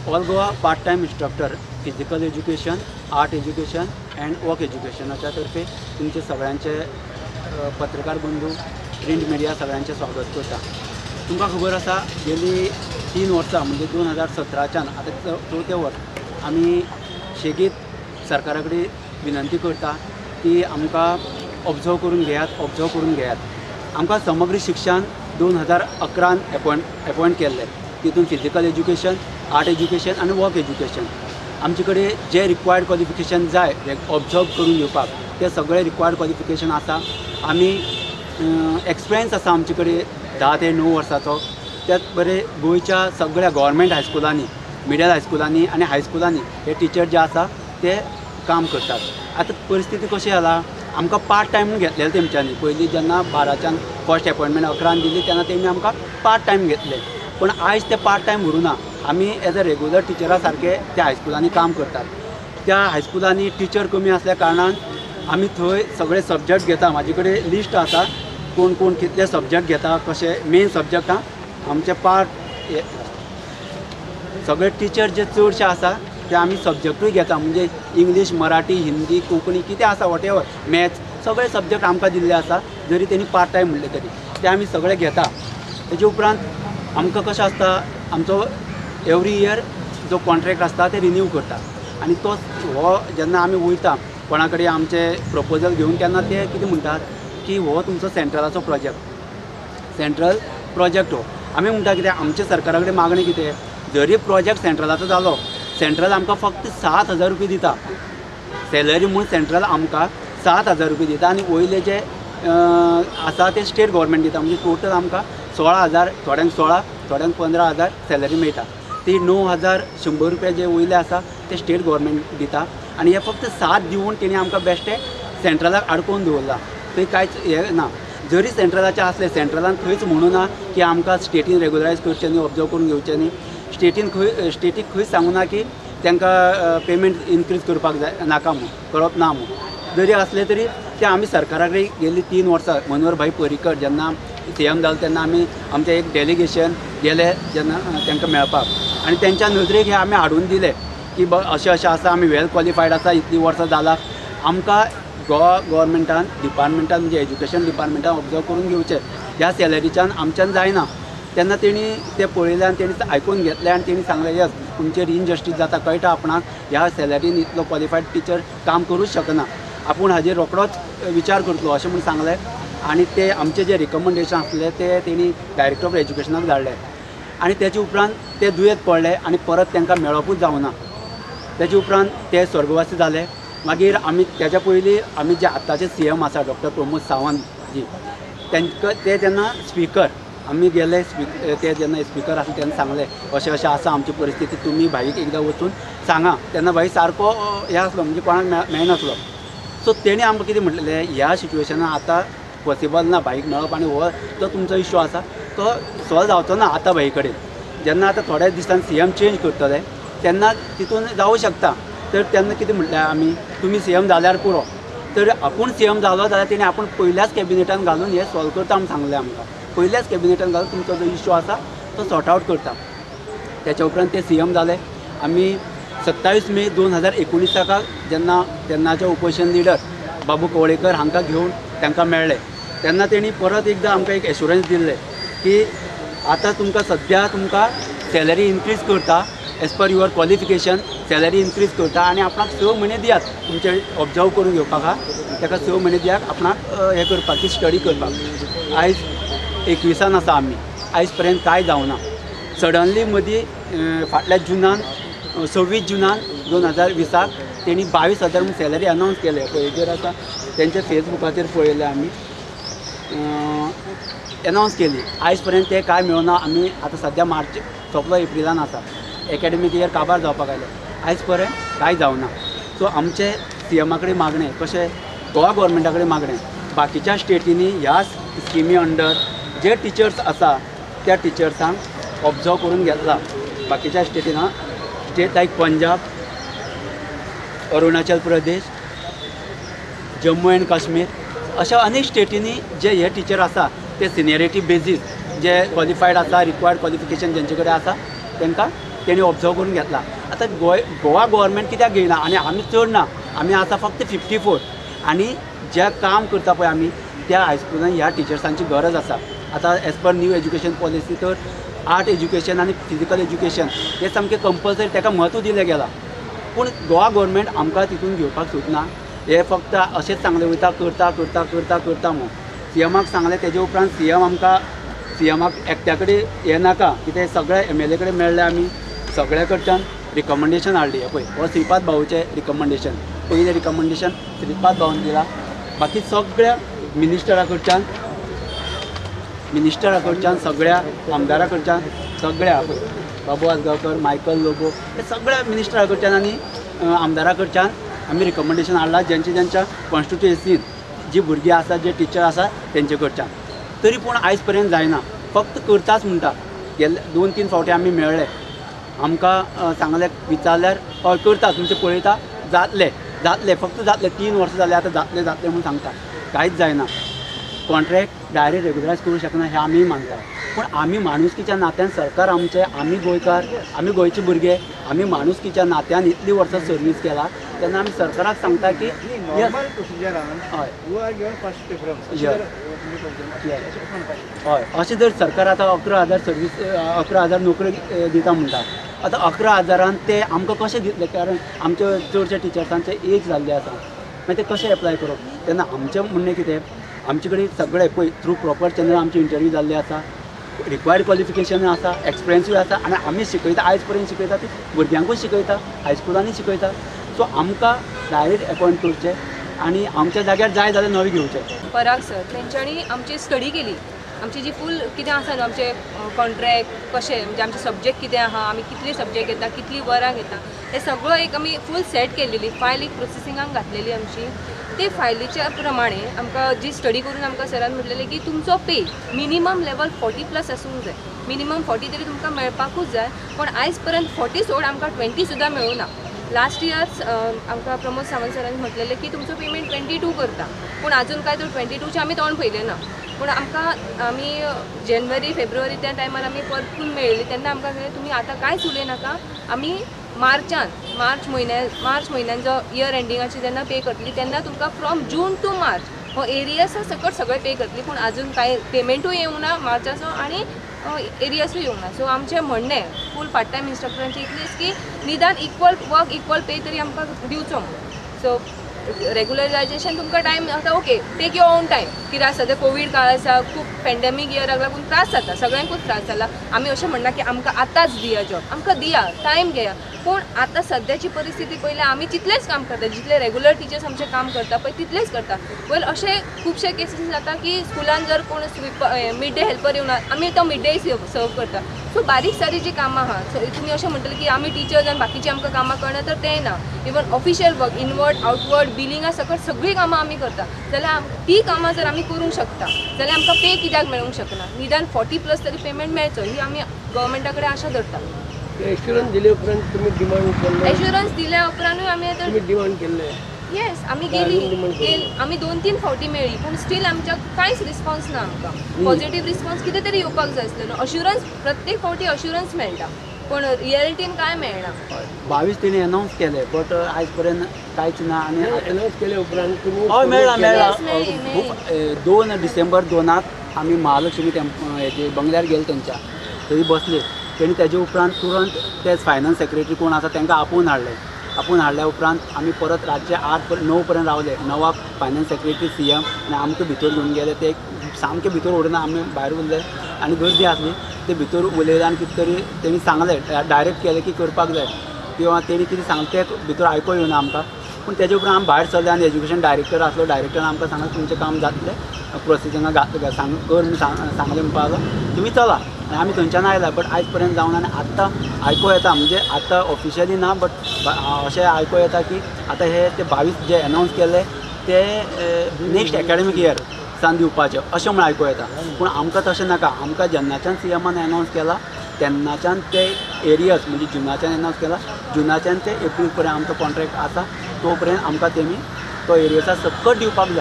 All Goa part time instructor physical education, art education and work एज्युकेशनाच्या तर्फे तुमचे सगळ्यांचे पत्रकार बंधू, प्रिंट मिडिया सगळ्यांचे स्वागत करता. तुमकां खबर आसा गेली 3 वर्सां म्हणजे 2017च्यान आतां चवथें वर्स आमी शेगीत सरकारा कडेन विनंती करता की आमकां ऑब्जर्व करून घेयात, ऑब्जर्व करून घेयात. आमकां समग्र शिक्षण 2011 एपॉयंट केल्लें. तितून फिजिकल एज्युकेशन, आर्ट एज्युकेशन आनी वर्क एज्युकेशन आमचे कडेन जे रिक्वायर्ड क्वॉलिफिकेशन जाय ऑब्जर्व करून घेवपाक ते सगळे रिक्वायर्ड क्वॉलिफिकेशन आसा. आमी एक्सपिरियन्स आसा आमचे कडेन 10 ते 9 वर्साचो. त्याच बरें गोंयच्या सगळ्या गव्हर्मेंट हायस्कुलांनी, मिडल हायस्कुलांनी आनी हायस्कुलांनी हे टिचर जे आसा ते काम करतात. आतां परिस्थिती कशी जाला, आमकां पार्ट टायम घेतलेले तेमच्यांनी. पयलीं जेन्ना 12च्यान फर्स्ट एपॉयंटमेंट 11 दिली तेन्ना तेमी आमकां पार्ट टायम घेतले, पूण आयज ते पार्ट टायम उरूं ना. आमी एज अ रेगुलर टिचरा सारके त्या हायस्कुलांनी काम करतात. त्या हायस्कुलांनी टिचर कमी आसल्या कारणान आमी थंय सगळे सब्जॅक्ट घेता. म्हाजे कडेन लिस्ट आसा कोण कोण कितले सब्जॅक्ट घेता, कशे मेन सब्जॅक्ट आमचे पार्ट सगळे टिचर जे चडशे आसा ते आमी सब्जॅक्टूय घेता. म्हणजे इंग्लीश, मराठी, हिंदी, कोंकणी कितें आसा what ever, maths सगळे सब्जॅक्ट आमकां दिल्ले आसा. जरी तेणी पार्ट टायम म्हणलें तरी ते आमी सगळे घेता. तेजे उपरांत आमकां कशें आसता, आमचो एवरी इयर जो कॉन्ट्रॅक्ट आसता ते रिन्यू करता आनी तो हो जेन्ना आमी वयता कोणा कडेन आमचे प्रपोजल घेवन तेन्ना ते कितें म्हणटात की हो तुमचो सेंट्रलाचो प्रोजेक्ट, सेंट्रल प्रोजेक्ट हो. आमी म्हणटा कितें, आमच्या सरकारा कडेन मागणी कितें, जरी प्रोजेक्ट सेंट्रलाचो जालो, सेंट्रल आमकां फक्त 7,000 रुपया दिता सॅलरी म्हूण. सेंट्रल आमकां 7,000 रुपया दिता आनी वयले जे आसा ते स्टेट गव्हर्मेंट दिता. म्हणजे टोटल आमकां 16,000, थोड्यांक 16, थोड्यांक 15,000 सॅलरी मेळटा. ती 9,100 रुपया जे वयले आसा ते स्टेट गव्हर्मेंट दिता आनी हे फक्त 7 दिवन तेणी आमकां बेश्टे सेंट्रलाक आडकोवन दवरला. थंय कांयच हें ना. जरी सेंट्रलाचें आसलें, सेंट्रलान खंयच म्हणूं ना की आमकां स्टेटीन रेगुलरायज करचें न्ही, ऑब्जर्व करून घेवचें न्ही. स्टेटीन खंय, स्टेटीक खंयच सांगूं ना की तांकां पेमेंट इनक्रीज करपाक जाय नाका म्हूण, करप ना म्हूण. जरी आसलें तरी ते आमी सरकारा कडेन गेल्ली 3 वर्सां मनोहर भाई पर्रीकर जेन्ना CM जालो तेन्ना आमी आमचें एक डेलिगेशन गेले जेन्ना तांकां मेळपाक आनी तेंच्या नदरेक हे आमी हाडून दिले की अशें अशें आसा, आमी वेल क्वॉलिफायड आसा, इतलीं वर्सां जालां, आमकां गोवा गव्हर्मेंटान डिपार्टमेंटान म्हणजे एज्युकेशन डिपार्टमेंटान ऑब्जर्व करून घेवचें, ह्या सॅलरीच्यान आमच्यान जायना. तेन्ना तेणी तें पळयलें आनी तेणी आयकून घेतलें आनी तेणी सांगलें यस तुमचेर इनजस्टीस जाता, कळटा आपणाक, ह्या सॅलरीन इतलो क्वॉलिफायड टिचर काम करूंक शकना, आपूण हाजेर रोखडोच विचार करतलो अशें म्हूण सांगलें. आनी ते आमचे जे रिकमेंडेशन आसले ते तेणी डायरेक्टर ऑफ एज्युकेशनाक धाडले आनी तेजे उपरांत ते दुयेंत पडले आनी परत तांकां मेळपूच जावना. तेजे उपरांत ते स्वर्गवासी जाले. मागीर आमी तेज्या पयलीं आमी जे आतांचे CM आसा डॉक्टर प्रमोद सावंत जी, तांकां ते जेन्ना स्पिकर आमी गेले, ते जेन्ना स्पिकर आसले तेन्ना सांगलें अशें अशें आसा आमची परिस्थिती, तुमी भाईक एकदां वचून सांगा. तेन्ना भाई सारको हें आसलो, म्हणजे कोणाक मेळनासलो. सो तेणी आमकां कितें म्हटलें, ह्या सिट्युएशनान आतां पॉसिबल ना भाईक मेळप आनी हो जो तुमचो इश्यू आसा तो सॉल्व जावचो ना आतां भाई कडेन. जेन्ना आतां थोड्या दिसान CM change करतले तेन्ना तितून जावूं शकता. तर तेन्ना कितें म्हटलें आमी, तुमी CM जाल्यार पुरो. तर आपूण CM जालो जाल्यार तेणी आपूण पयल्याच कॅबिनेटान घालून हें सॉल्व करता म्हूण सांगलें आमकां. पयल्याच कॅबिनेटान घालून तुमचो जो इश्यू आसा तो सॉर्ट आवट करता. तेच्या उपरांत ते CM जाले. आमी 27 मे 2019 जेन्ना तेन्नाचे ओपोजिशन लिडर बाबू कवळेकर हांकां घेवन तांकां मेळ्ळे तेन्ना तेणी परत एकदां आमकां एक एश्युरन्स दिल्लें की आतां तुमकां सद्या तुमकां सॅलरी इनक्रीज करता, as per your qualification salary increase करता आनी आपणाक 6 म्हयने दियात तुमचे ऑब्जर्व करून घेवपाक आहा, ताका 6 म्हयने दियात आपणाक हें करपाक, की स्टडी करपाक. आयज 21 आसा आमी, आयज पर्यंत कांय जावना. सडनली मदीं फाटल्या जुनान 26 जुनान 2020 तेणी 22,000 म्हूण सॅलरी अनावन्स केले. पळय आसा तेंच्या फेसबुकाचेर पळयलें आमी, अनावन्स केली. आयज पर्यंत ते कांय मेळना. आमी आतां सद्या मार्च सोंपलो, एप्रिलान आसा, एकाडेमीक इयर काबार जावपाक आयलें, आयज पर्यंत कांय जावना. सो आमचे CMA कडेन मागणें, कशें गोवा गव्हर्मेंटा कडेन मागणें, बाकीच्या स्टेटींनी ह्या स्किमी अंडर जे टिचर्स आसा त्या टिचर्सांक ऑब्जर्व करून घेतला. बाकीच्या स्टेटीन, state like Punjab, Arunachal Pradesh, Jammu and Kashmir, अशा अनेक स्टेटींनी जे हे टिचर आसा ते सिनियरिटी बेजीस जे क्वॉलिफायड आसा, रिक्वायर्ड क्वॉलिफिकेशन जेंचे कडेन आसा तांकां तेणी ऑब्जर्व करून घेतला. आतां गोवा गव्हर्मेंट कित्याक घेयना आनी आमी चड ना, आमी आतां फक्त 54 आनी जे काम करता पळय आमी त्या हायस्कुलान ह्या टिचर्सांची गरज आसा. आतां as per new education policy तर आर्ट एज्युकेशन आनी फिजिकल एज्युकेशन हे सामकें कंपल्सरी, ताका म्हत्व दिलें गेलां. पूण गोवा गव्हर्मेंट आमकां तितून घेवपाक सोदना. हे फक्त अशेंच सांगलें वयता करता करता करता करता म्हूण सीएमाक सांगलें. तेजे उपरांत सीएम आमकां सीएमाक एकट्या कडेन हें नाका कितें सगळे एमएलए कडेन मेळ्ळे आमी, सगळ्या कडच्यान रिकमेंडेशन हाडली. पळय हो श्रीपाद भाऊचें रिकमेंडेशन, पयलें रिकमेंडेशन श्रीपाद भाऊन दिलां. बाकी सगळ्या मिनिस्टरा कडच्यान सगळ्या आमदारा कडच्यान सगळ्या पळय बाबू आजगांवकर, मायकल लोबो हे सगळ्या मिनिस्टरा कडच्यान आनी आमदारा कडच्यान आमी रिकमेंडेशन हाडलां जेंच्या जेंच्या कॉन्स्टिट्युएन्सीन जी भुरगीं आसा, जे टिचर आसा तेंचे कडच्यान. तरी पूण आयज पर्यंत जायना, फक्त करताच म्हणटा. गेल्ले 2-3 फावटी आमी मेळ्ळे, आमकां सांगलें, विचारल्यार हय करता तुमचें पळयता जातलें जातलें, फक्त जातलें. 3 वर्सां जालें आतां जातलें जातलें म्हूण सांगता, कांयच जायना. कॉन्ट्रॅक्ट डायरेक्ट रेगुलरायज करूं शकना हें आमी मानता, पूण आमी माणुसकीच्या नात्यान सरकार आमचें, आमी गोंयकार, आमी गोंयचे भुरगे, आमी माणुसकीच्या नात्यान इतलीं वर्सां सर्वीस केला तेन्ना आमी सरकाराक सांगता की हय अशें जर सरकार आतां 11,000 सर्वीस 11,000 नोकरी दिता म्हणटा, आतां 11,000 ते आमकां कशें दितले? कारण आमचे चडशे टिचर्सांचे एज जाल्ले आसा, मागीर ते कशें एप्लाय करप? तेन्ना आमचें म्हणणें कितें, आमचे कडेन सगळें पळय थ्रू प्रॉपर चॅनल आमचे इंटरव्यू जाल्ले आसा, रिक्वायर्ड क्वॉलिफिकेशन आसा, एक्सपिरियन्सूय आसा आनी आमी शिकयता, आयज पर्यंत शिकयता, ती भुरग्यांकूय शिकयता, हायस्कुलांनी शिकयता. सो आमकां डायरेक्ट एपॉयंट करचें आनी आमच्या जाग्यार जाय जाल्यार नवे घेवचे. पराग सर तेंच्यांनी आमची स्टडी केली, आमची जी फूल कितें आसा न्हू, आमचे कॉन्ट्रॅक्ट कशें, म्हणजे आमचे सब्जेक्ट कितें आहा, आमी कितले सब्जेक्ट घेता, कितली वरां घेता, हे सगळो एक आमी फूल सेट केलेली फायल एक प्रोसेसिंगाक घातलेली आमची. ते फायलीच्या प्रमाणे आमकां जी स्टडी करून आमकां सरान म्हटलेलें की तुमचो पे मिनिमम लेवल 40+ आसूंक जाय, मिनिमम 40 तरी तुमकां मेळपाकूच जाय. पूण आयज पर्यंत 40 सोड आमकां 20 सुद्दां मेळूं ना. लास्ट इयर आमकां प्रमोद सावंत सरान म्हटलेलें की तुमचो पेमेंट 22 करता, पूण आजून काय तो 22चें आमी तोंड पळयलें ना. पूण आमकां आमी जानेवारी फेब्रुवारी त्या टायमार आमी परतून मेळ्ळी तेन्ना आमकां सांगलें तुमी आतां कांयच उलयनाका, आमी मार्च म्हयन्यान जो इयर एंडिंगाची जेन्ना पे करतली तेन्ना तुमकां फ्रॉम जून टू मार्च हो एरियर्सा सकट सगळें पे करतली. पूण आजून कांय पेमेंटूय येवंक ना मार्चाचो आनी एरियर्सूय येवंक ना. सो आमचें म्हणणें फूल पार्ट टायम इन्स्ट्रक्टरांचें इतलेंच की निदान इक्वल वर्क इक्वल पे तरी आमकां दिवचो म्हणून. सो रेगुलरायजेशन तुमकां टायम आतां okay, take your own time, कित्याक सद्या कोवीड काळ आसा, खूब पेंडेमीक इयराक लागून त्रास जाता, सगळ्यांकूच त्रास जाला. आमी अशें म्हणना की आमकां आतांच दिया जॉब, आमकां दिया, टायम घेया, पूण आतां सद्याची परिस्थिती पळयल्यार आमी तितलेंच काम करता जितले रेगुलर टिचर्स आमचें काम करता पळय तितलेंच करता. वेल अशें खुबशे केसीस जाता की स्कुलान जर कोण स्वीपर मिड डे हेल्पर येवना, आमी तो मिड डे सर्व करता. सो बारीक सारीक जी कामां आहा, सो तुमी अशें म्हणटले की आमी टिचर्स आनी बाकीचीं आमकां कामां कळना, तर तें ना. Even official work, inward outward बिलिंगा सकट सगळीं कामां आमी करता, जाल्यार ती कामां जर आमी करूंक शकता जाल्यार आमकां पे कित्याक मेळूंक शकना? निदान 40+ तरी पेमेंट मेळचो ही आमी गव्हर्मेंटा कडेन आशा धरता. एश्युरन्स दिले उपरांत तुमी डिमांड केल्लें? एश्युरन्स दिल्या उपरांतूय आमी आतां डिमांड केल्लें? येस, आमी गेली, आमी 2-3 फावटी मेळ्ळी, पूण स्टील आमच्या कांयच रिस्पॉन्स ना. आमकां पॉझिटीव रिस्पॉन्स कितें तरी येवपाक जाय आसलें न्हू. अश्युरन्स प्रत्येक फावटी अश्युरन्स मेळटा, पूण रियलिटीन कांय मेळना. 22 तेणी अनावन्स केले, बट आयज पर्यंत कांयच ना. आनी अनावन्स केले उपरांत तुमी? हय, मेळ्ळा मेळ्ळा. खूब 2 डिसेंबर 2 आमी महालक्ष्मी हेजे बंगल्यार गेले तेंच्या, थंय बसले. तेणी तेजे उपरांत तुरंत ते फायनान्स सेक्रेटरी कोण आसा तांकां आपोवन हाडले. आपोवन हाडल्या उपरांत आमी परत रातचे 8-9 पर्यंत रावले. 9 फायनान्स सेक्रेटरी सीएम आनी आमकां भितर घेवन गेले. ते सामके भितर व्हरूना, आमी भायर उरले आनी गर्दी आसली. ते भितर उलयले आनी कितें तरी तेणी सांगलें, डायरेक्ट केलें की करपाक जाय किंवा तेणी कितें सांगलें तें भितर आयको येवना आमकां. पूण तेजे उपरांत आमी भायर सरले आनी एज्युकेशन डायरेक्टर आसलो, डायरेक्टरान आमकां सांगलें तुमचें काम जातलें, प्रोसिजिंगाक घातलें सांग कर म्हूण सांगलें म्हणपाक लागलो, तुमी चला. आनी आमी थंयच्यान आयला, बट आयज पर्यंत जावना. आनी आत्तां आयको येता, म्हणजे आतां ऑफिशियली ना, बट अशें आयको येता की आतां हे ते 22 जे अनावन्स केले ते नेक्स्ट एकाडेमीक इयर सान दिवपाचें अशें म्हूण आयको येता. पूण आमकां तशें नाका. आमकां जेन्नाच्यान सीएमान अनावन्स केला तेन्नाच्यान ते एरियर्स, म्हणजे जुनाच्यान अनावन्स केला, जुनाच्यान ते एप्रील पर्यंत आमचो कॉन्ट्रॅक्ट आसा, तो पर्यंत आमकां तेमी तो एरियर्सा सकट दिवपाक जाय.